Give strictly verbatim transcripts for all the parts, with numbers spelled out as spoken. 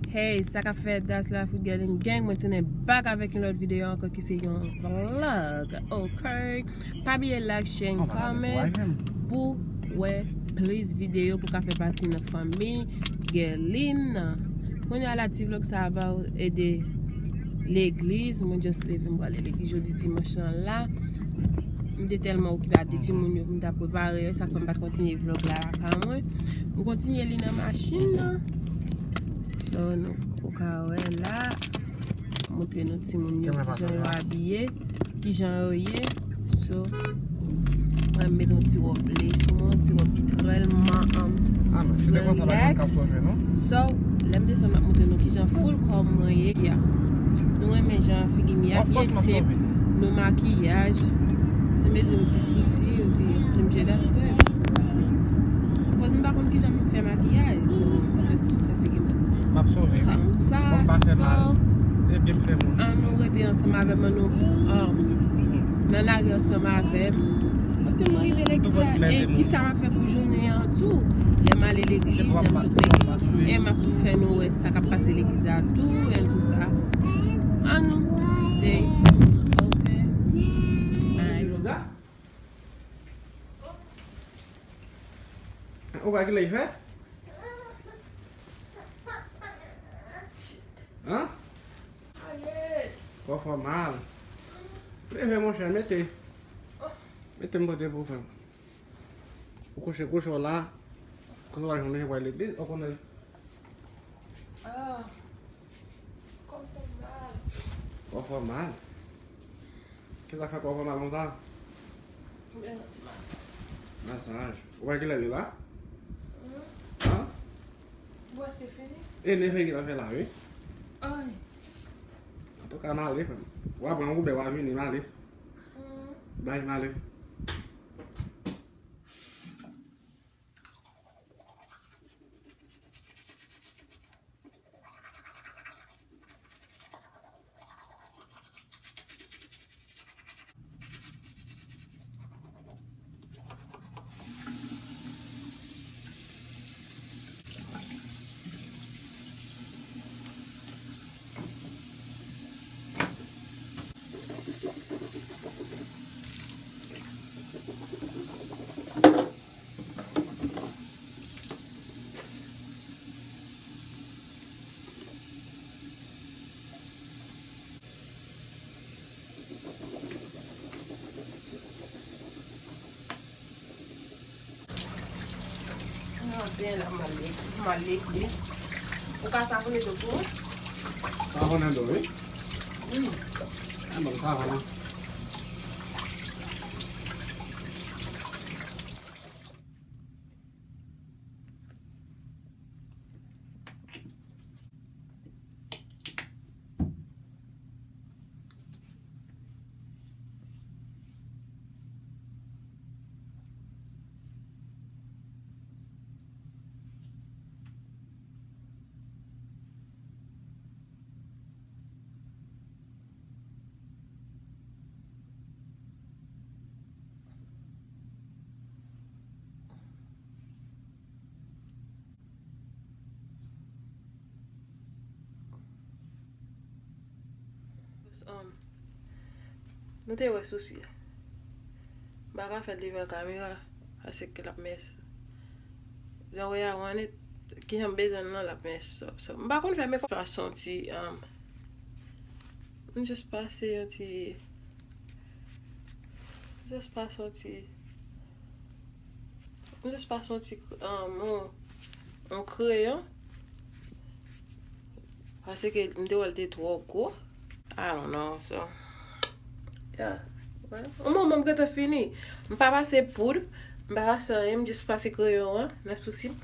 Hey, sa k ap fèt, that's Life with Guerline Gang. Mwen tounen back avèk yon lòt videyo ankò ki se yon vlog. Ok. Pa bliye like, share, and comment pou wè plis videyo pou ka fè pati nan fanmi Guerline nan. Kounye a la ti vlog sa a ba w ede legliz. Mwen just leve m prale legliz jodi dimanch lan la. M te tèlman okipe ak de timoun yo pou m ta prepare yo, sa k fè m pa t kontinye vlog la lakay mwen. M kontinye li nan machin nan. So, nou, ou ka wè la, montre nou timoun yo kijan yo abiye, kijan yo ye. So, mwen met yon ti wòb lej sou mwen, yon ti wòb ki tèlman, um, relax. So, lè m desann, m ap montre nou kijan full kò mwen ye. Ya. Nou renmen jan figi m ye abiye, senp, nou makiyaj. Se mezi yon ti sousi, yon ti, yon ti dastè. Koz m pa konn kijan m fè makiyaj. Just fè figi m. M ap sove wi. Kòmsa, bon, m pa fè mal. So, ebyen m fè moun. Ann nou rete ansanm avè m, ann nou, um, nan lari ansanm avè m. Kontinye rive legliz la, e kisa m ap fè pou jounen an tou? Lè m ale legliz, lè m sot legliz, e m ap fè nou wè sa k ap pase legliz la tou, e tou sa. Ann nou stay tuned, ok? Bye. Ou pa ki lè fè? Hein? Kò fè w mal. Leve, monchè, mete. Mete m pote pou frè m. Ou kouche, kouche w la. Kote w al jwenn ou pa al legliz, ou konnen. Ah. Kò m fè m mal. Kò fè w mal? Kisa k fè kò w fè w mal konsa? M bezwen ti masaj. Masaj. Ou wè kilè li la? Hmm. Hein? Ou prèske fini? E nèf èdmi l ap fè la, wi. Ay. Antouka, m ale, frè m. W a pran yon Uber, w a vini, m ale. Hmm. Bye, m ale. Nan byen la, m al lege, m al lege. Ou ka savounen do tou? Savounen do, wi. Hmm. An, ban m savounen. Um, nou te wè sousi a. M pa ka fè l devan kamera, paske l ap mès. Jan w wè a, w annik, kijan m bezwen l lan, l ap mès. So, so, m pa konn fè mekòp, pa santi, um, m just pase yon ti, just pase yon ti, m just pase yon ti, um, yon, yon kreyon. Paske m te wè l te twò gwo. I don't know, so, yeah. Well, yon moman m gentan fini. M pa pase poud, m pa pase anyen, m just pase kreyon an nan sousi m.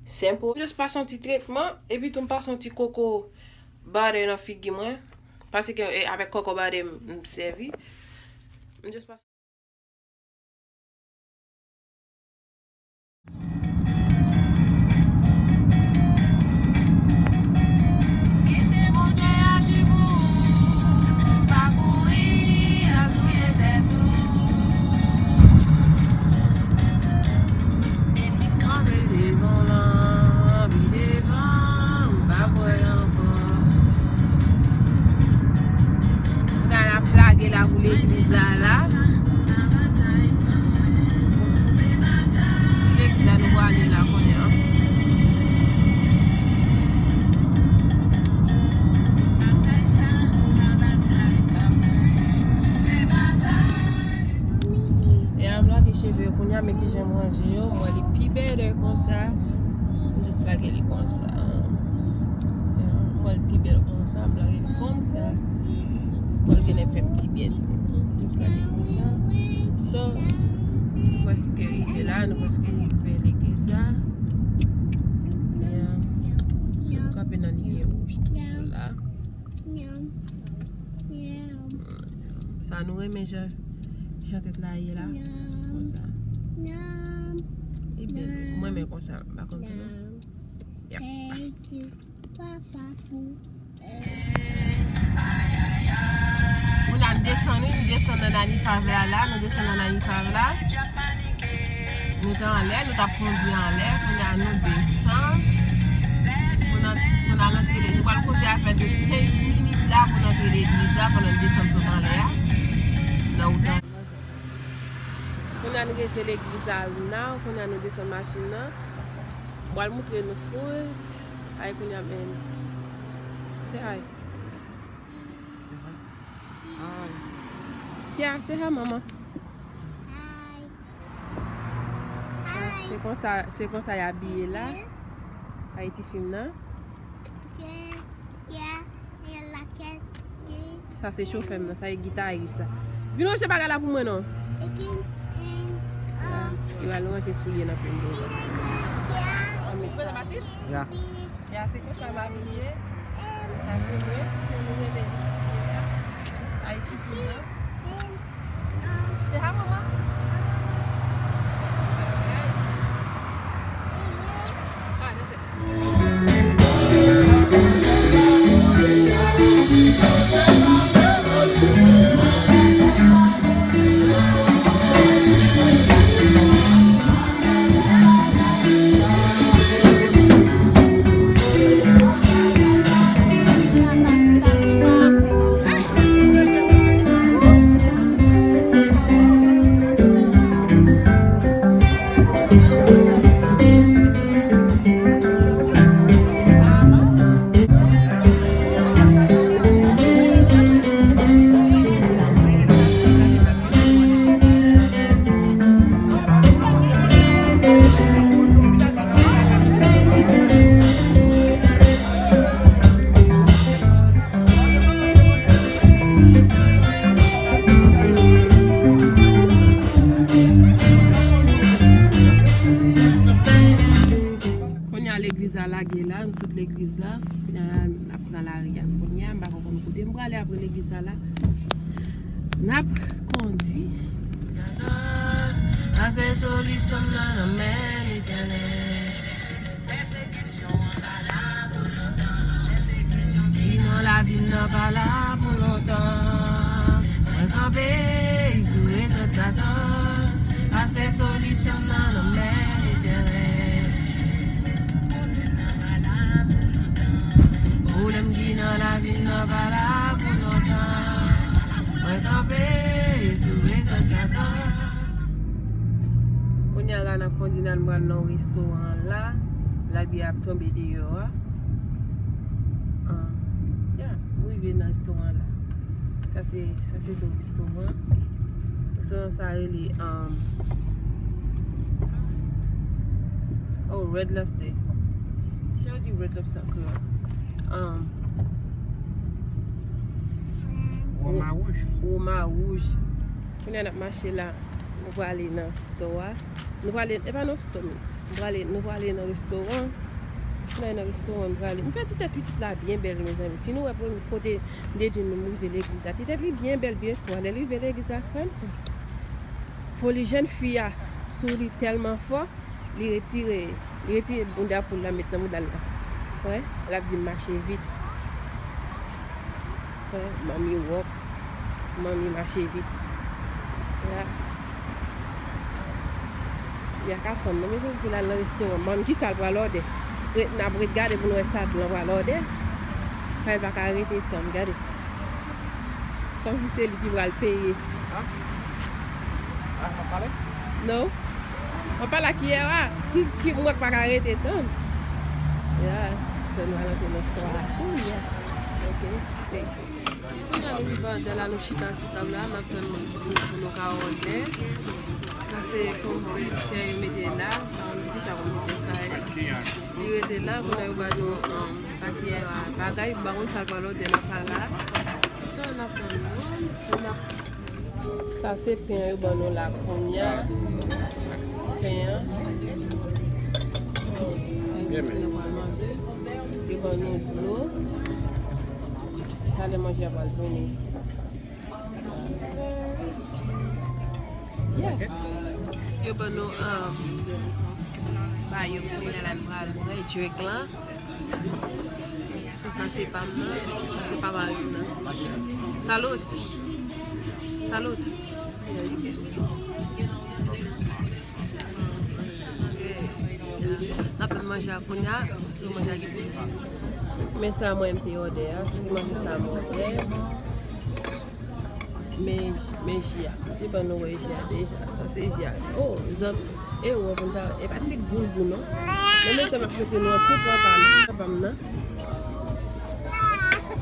Senp. M just pase yon ti tretman, epi tou m pase yon ti koko butter nan figi mwen. Paske, e, avèk koko butter m, m sèvi. M just pase Kite Bondye aji pou ou, pa kouri al touye tèt ou. Ènmi kanpe devan w lan, pi devan, ou p ap wè l ankò. Yo, m wè li pi better konsa. M just lage li konsa. Yeah, m wè li pi bèl konsa, m lage li konsa. Bon, l genlè fè m pi bèl tou. M just lage li konsa. So, nou prèske rive la, nou prèske rive legliz la. Yeah. So, nou kanpe nan limyè wouj toujou la. Sa nou renmen jan, jan tèt la ye la. Konsa. Li bèl. Mwen renmen konsa, m pa konn pou nou. Yep. Kounye a n desann, wi, n desann nan Nanifav la, la, nou desann nan Nanifav la. Nou te anlè, nou t ap kondi anlè. Kounye a nou desann. Pou n, pou n al antre legliz. Nou pral koze afè de kenz minit la pou n antre legliz la, pandan n desann sot anlè a. Nan wout la. Kounye a nou rive legliz la now, kounye a nou desann machin nan. M pral moutre nou full. Ay, kounye a, men. Say hi. Say hi. Hi. Yeah, say hi, mama. Hi. Se konsa, se konsa y abiye la. Ayiti fim nan. Sa se chofè m nan, sa e gitaris la. Vin ranje bagay la pou mwen non. Li pral ranje soulye nan pye m. Ya. Ya, se konsa m abiye. Sa se mwen, ke nou rele li. Sa e ti fi mwen. Say hi, mama. Ah, that's it. Kounye a legliz la lage la, nou sot legliz la, kounye a n ap pran lari a. Kounye a m pa konn kote m prale apre legliz sa la. N ap kondi. Pase solisyon m nan nan men Letènèl. Pèsekisyon an pa la pou lontan. Pèsekisyon ki nan lavi m nan pa la pou lontan. Mwen kanpe sou rezo katòz. Pase solisyon m nan nan men Letènèl. Pwoblèm ki nan lavi m nan pa la pou lontan. Mwen kanpe sou rezo katòz. Kounye a la, n ap kondi, n al pral nan restoran la. Lapli ap tonbe deyò a. Ah, yeah, m rive nan restoran la. Sa se, sa se do restoran. Restoran sa rele, um, oh, Red Lobster. Jan yo di Red Lobster an kreyòl? Um, Woma Wouj. Woma Wouj. Kounye a n ap mache la. Nou prale nan store a. Nou prale, e pa nan store, men. Nou prale, nou prale nan restoran. Nou prale nan restoran, nou prale. M fè ti tèt pitit la byen bèl, mezanmi. Si nou wè premye kote m te di nou m rive legliz la, ti tèt li byen bèl, byen swa. Lè l rive legliz la, frè m, foli jèn fi a sou li tèlman fò. Li retire, li retire bounda poul la met nan bounda l la. Wè, l ap di m mache vit. Wè, manmi wòk, manmi mache vit. Ya. Ya ka tann non, men pou l al nan restoran. Manmi, kisa l pral òdè? Ret, n ap ret gade pou n wè sa blan pral òdè. Kay pa ka rete tann, gade. Kòmsi se li ki pral peye. An? A, m ap pale? Non. M ap pale ak yè a. Ki, ki, mwen pa ka rete tann. Ya, so nou al antre nan store a tou, ya. Ok, stay tuned. Kounye a nou rive anndan la, nou chita sou tab la, n ap tann moun ki vini pou nou ka òdè. Sa se konbitè yo mete la, sa konbitè sa ye. Li rete la, kounye a yo ba nou, um, pakèt bagay, m pa konn sa l pral òdè nan pa la. So, n ap tann moun, so n ap Sa se pen yo ban nou la kounye a. Pen an. Yo ban nou dlo. Talè manje a pral tounen. Yeah. Yo ban nou, um, ba yo kounye a la, nou pral bwè drink lan. So, sa se pa m nan, sa se pa mari m nan. Salut. Salut. N ap manje a kounye a, so manje a ki pou. Men sa mwen m te òdè a, se manje sa m òdè. Men, men ji a. Li ban nou wè ji a deja. Sa se ji a. Oh, zanmi. E ou wè pou n ta, e pa ti goulgou non. Men mesye m ap montre nou an tout papa m. Papa m nan.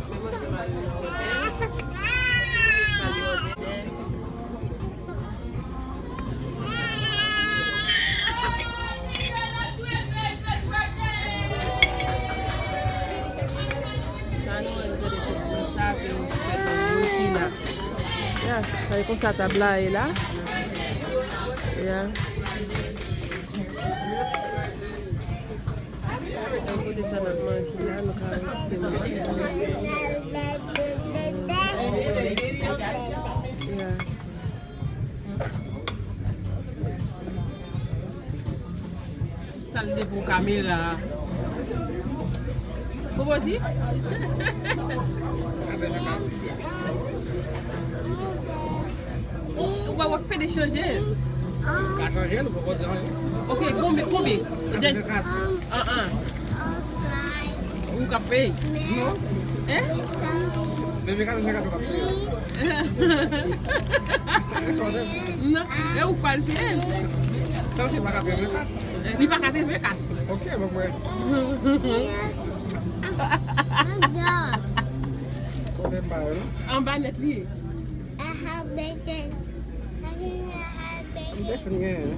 Men manje mari m nan òdè. Manje mari m nan òdè. Sa nou wè nou tande tout moun sa, se yon fèt moun ki la. Ya, sa e konsa tab la ye la. Ya. Kote sa n ap manje la, nou ka manje. Ya. Sa l de pou kamera a. Popo di? Ou pa wè pede chanje. Pa chanje, nou poko di anyen. Ok, konbyen, konbyen? Katrevenkat. An, an. Ou k ap peye? Non. Hein? Men, men, men, men, men, men, men. Non, e ou k pral peye l. Sa se pa katrevenkat. Li pa katrevenkat. Ok, bon, mwen. Konbyen m ba yo, non? Anba nèt li ye. M te fin genyen.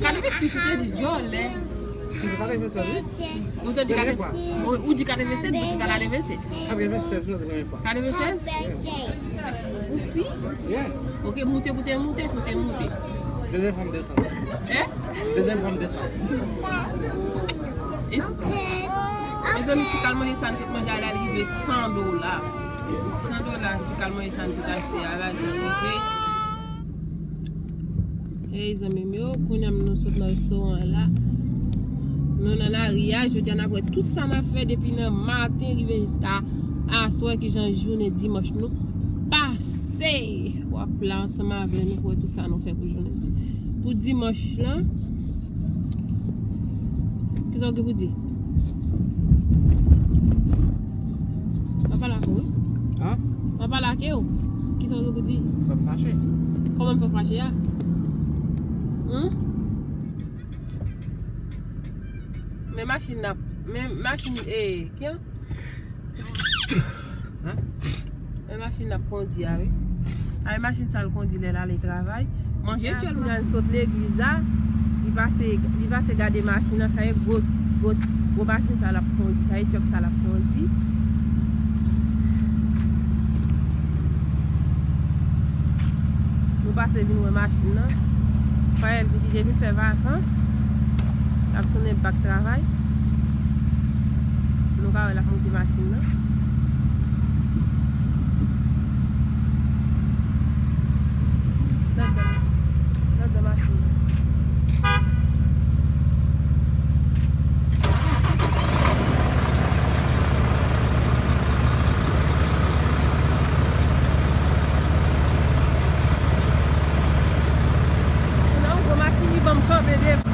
Katrevensis ou te di djòlè. Ou te di katrevensis? Ou, ou di katrevensis, ou di katrevensis. Katrevensis, non, se premye fwa. Katrevensis? Yeah. Ou si? Yeah. Ok, moute pou te moute, si w te moute. Dezyèm fwa m desann. Hein? Dezyèm fwa m desann. E s-, mezanmi, ti kal manje sa n sot manje a la rive san dola. San dola, ti kal manje sa n sot achte a la, li rive. Hey, zanmi m yo, kounye a nou sot nan restoran an la. Nou nan lari a, jodi a n ap wè tout sa n ap fè depi nan maten rive jiska aswè, kijan jounen dimanch nou pase. W ap la ansanm avè nou pou wè tout sa nou fè pou jounen di-, pou dimanch lan. Kisa w gen pou di? Mwen pale ak ou, wi. An? Mwen pale ak ou. Kisa w gen pou di? Fè m fache. Kòman m fè w fache a? Hum? Men machin n ap, men machin, e, ki an? Hein? Men machin n ap kondi a, wi. Ay, machin sa l kondi lè l ale travay. Manje tchèl mwen sot legliz la. Li pase, li pase gade machin nan, sa e gwo, gwo, gwo machin sa l ap kondi. Sa e tchòk sa l ap kondi. Nou pase vin wè machin nan. Fayèl ki te vin fè vakans. L ap tounen bak travay. Nou ka wè l ap monte machin nan. Gade, gade machin nan. Nan yon gwo machin, li ban m kanpe devan.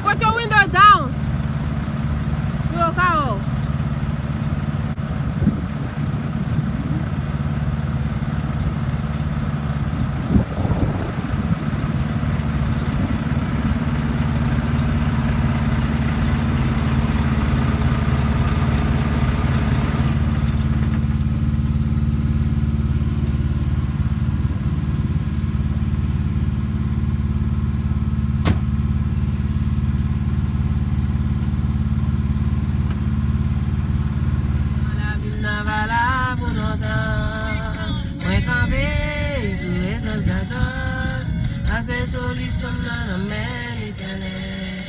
Put your window down. Pou yo ka wè w. Gadòz, pase solisyon m nan nan men Letènèl.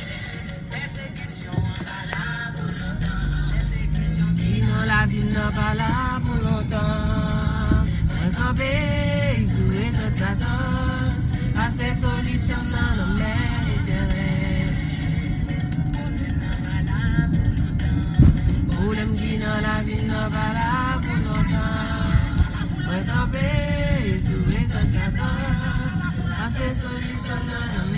Pèsekisyon an pa la pou lontan. Pèsekisyon ki nan lavi m nan pa la pou lontan. Mwen kanpe sou rezèt katòz. Pase solisyon m nan nan men Letènèl. Pwoblèm ki nan lavi m nan pa la pou lontan. Mwen kanpe sou rezèt katòz. Pase solisyon m nan nan